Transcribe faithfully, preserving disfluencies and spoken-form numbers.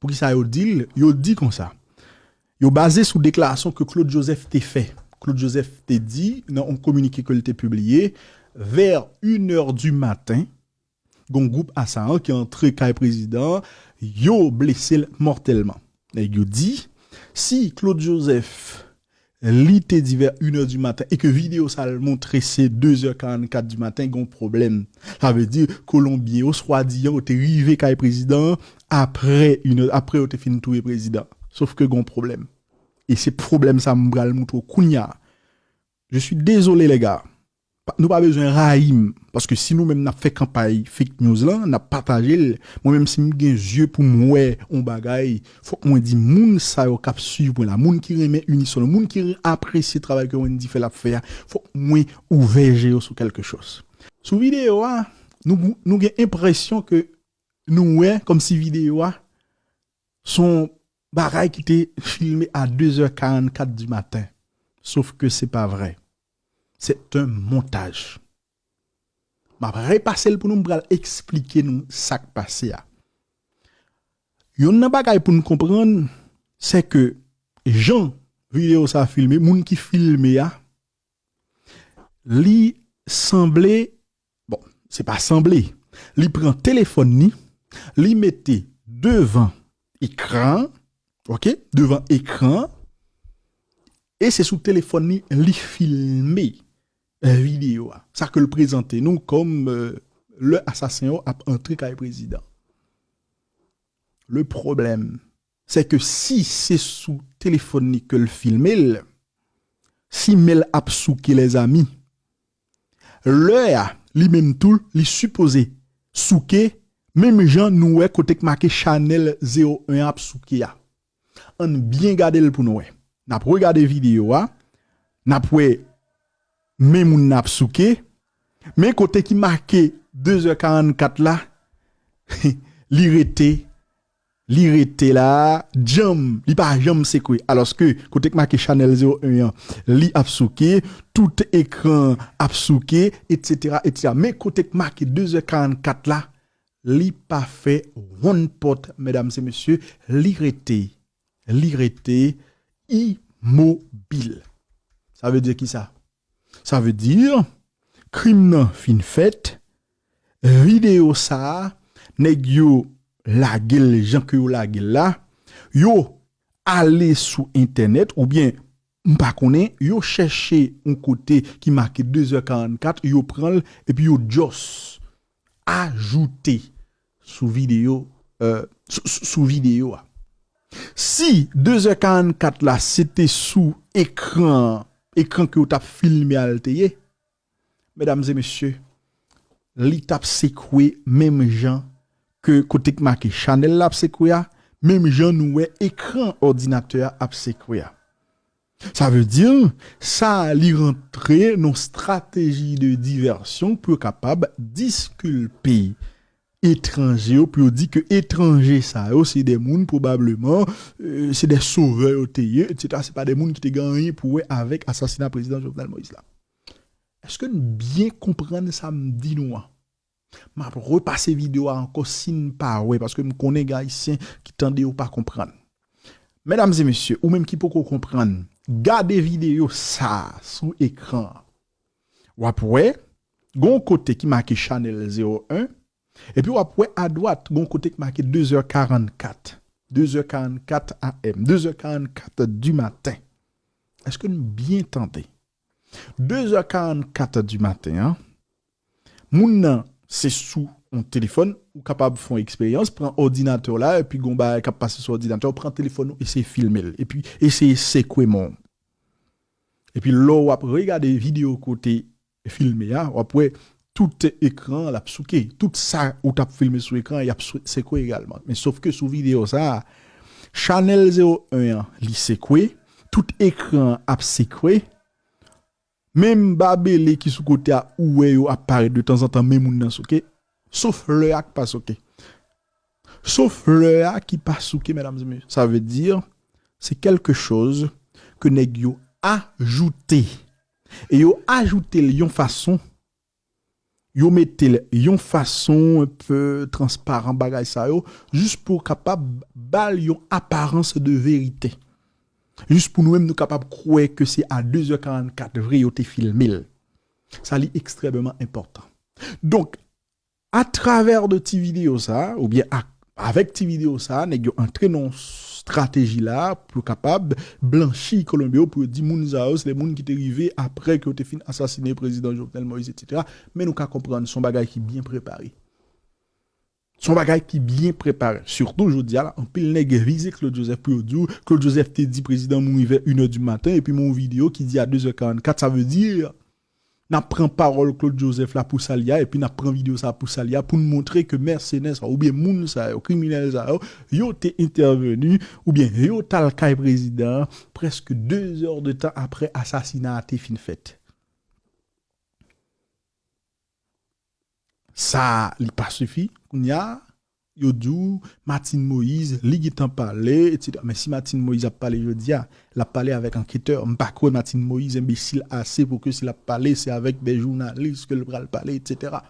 Poukisa yo di l? Yo di konsa. Yo baze sou deklarasyon ke Claude Joseph te fè. Claude Joseph te di nan yon kominike ke l te pibliye, vè inè di maten, gon gwoup asayan ki antre kay prezidan an, yo blese l mòtèlman. Nèg yo di, si Claude Joseph li te di vè inè di maten e ke videyo sa l montre se dezè karannkat di maten, gon pwoblèm. Sa vle di, Kolonbyen yo, swadiyan, yo te rive kay prezidan an apre inè, apre yo te fin touye prezidan. Sof ke gon pwoblèm. E se pwoblèm sa m pral moutre w kounya. Je suis désolé, les gars. Pa- Nou pa bezwen rayi m. Paske si nou menm n ap fè kanpay fake news lan, n ap pataje l, mwen menm si m gen zye pou m wè yon bagay, fòk mwen di moun sa yo k ap swiv mwen la, moun ki renmen Unison, moun ki apresye travay ke Wendy fè l ap fè a, fòk mwen ouvè je yo sou kèlke chòz. Sou videyo a, nou, nou gen enpresyon ke nou wè kòmsi videyo a se yon bagay ki te filme a dezè karannkat di maten. Sof ke se pa vrè. C'est un montage. M ap repase l pou nou, m pral eksplike nou sa k pase a. Youn nan bagay pou n konprann, se ke jan videyo sa a filme, moun ki filme a, li sanble, bon, se pa sanble, li pran telefòn li, li mete devan ekran, ok, devan ekran, e se sou telefòn li, li filme, eh, videyo a. Sa ke l prezante nou kòm, eh, lè asasen yo ap antre kay prezidan. Le pwoblèm, se ke si se sou telefòn li ke l filme l, si men l ap souke, lèzami, lè a, li menm tou, li sipoze souke, menm jan nou wè kote k make Chanèl zewo en ap souke a. Ann byen gade l pou n wè. N ap regade videyo a, n ap wè men moun nan ap souke, men kote ki make dezè karannkat la, li rete, li rete la, djanm, li pa janm sekwe. Alòske, kote k make Chanèl zewo en an, li ap souke, tout ekran ap souke, etsetera, etsetera. Men kote k make dezè karannkat la, li pa fè wonn pòt, medam e mesye, li rete, li rete imobil. Sa vle di kisa? Sa vle di, krim nan fin fèt, videyo sa a, nèg yo lage l jan ke yo lage l la, yo ale sou entènèt, oubyen, m pa konnen, yo chèche yon kote ki make dezè karannkat, yo pran l, epi yo just ajoute sou videyo, eh, sou, sou, sou videyo a. Si dezè karannkat la, se te sou ekran, ekran ke yo t ap filme a l te ye, medam e mesye, li t ap sekwe menm jan ke kote k make Chanèl la ap sekwe a, menm jan nou wè ekran òdinatè a ap sekwe a. Sa vle di, sa li rantre nan strateji de divèsyon pou yo kapab diskilpe etranje yo, pou yo di ke etranje sa yo, se de moun pwobableman, eh, se de sovè yo te ye, etsetera. Se pa de moun ki te gen anyen pou wè avèk asasina prezidan Jovenel Moïse la. Èske n byen konprann sa m di nou an? M ap repase videyo a ankò si n pa wè, paske m konnen gen Ayisyen ki tande yo pa konprann. Medam e mesye, ou menm ki poko konprann, gade videyo sa a sou ekran an. W ap wè, gon kote ki make Chanèl zewo en, epi w ap wè adwat, gon kote ki make dezè karannkat. Dezè karannkat A M, dezè karannkat di maten. Èske n byen tande? Dezè karannkat di maten an, moun nan, se sou yon telefòn, ou kapab fè yon eksperyans, pran òdinatè w la, epi gon bagay k ap pase sou òdinatè w, pran telefòn ou, eseye filme l, epi eseye sekwe men w. Epi lè w ap regade videyo kote filme a, w ap wè tout ekran an l ap souke. Tout sa ou t ap filme sou ekran an, y ap sou- sekwe egalman. Men sof ke sou videyo sa a, Chanèl zewo en an, li sekwe, tout ekran an ap sekwe, menm babele ki sou kote a, ou wè yo ap parèt de tanzantan, men moun nan souke, sof lè a k pa souke. Sof lè a ki pa souke, medam e mesye. Sa vle di, se kèlke chòz ke nèg yo ajoute. E yo ajoute l yon fason Yo mete l yon fason enpe transparan bagay sa yo, jis pou kapab ba l yon aparans de verite. Jis pou nou menm nou kapab kwè ke se a de zè karannkat vre yo te filme l. Sa li ekstrèmeman enpòtan. Donk, atravè de ti videyo sa, oubyen ak, avèk ti videyo sa, nèg yo antre nan strateji la pou yo kapab blanchi Kolonbyen yo, pou yo di moun sa yo, se de moun ki te rive apre ke yo te fin asasine prezidan Jovenel Moïse, etsetera. Men nou ka konprann, se yon bagay ki byen prepare. Se yon bagay ki byen prepare. Sitou, jodi a la, anpil nèg vize Claude Joseph pou yo di w, Claude Joseph te di prezidan mouri vè inè di maten, epi m wè yon videyo ki di a de zè karannkat, sa vle di, n ap pran pawòl Claude Joseph la pou sa l ye a, epi n ap pran videyo sa pou sa l ye a, pou n montre ke mèsenè sa yo, oubyen moun sa yo, kriminèl sa yo, yo te entèveni, oubyen yo t al kay prezidan an, prèske de zè de tan apre asasina a te fin fèt. Sa, li pa sifi. Kounye a, yo di w, Martine Moïse, li gentan pale, etsetera. Men si Martine Moïse ap pale jodi a, l ap pale avèk anketè. M pa kwè Martine Moïse enbesil ase pou ke si l ap pale, se avèk de jounalis ke l pral pale, etsetera.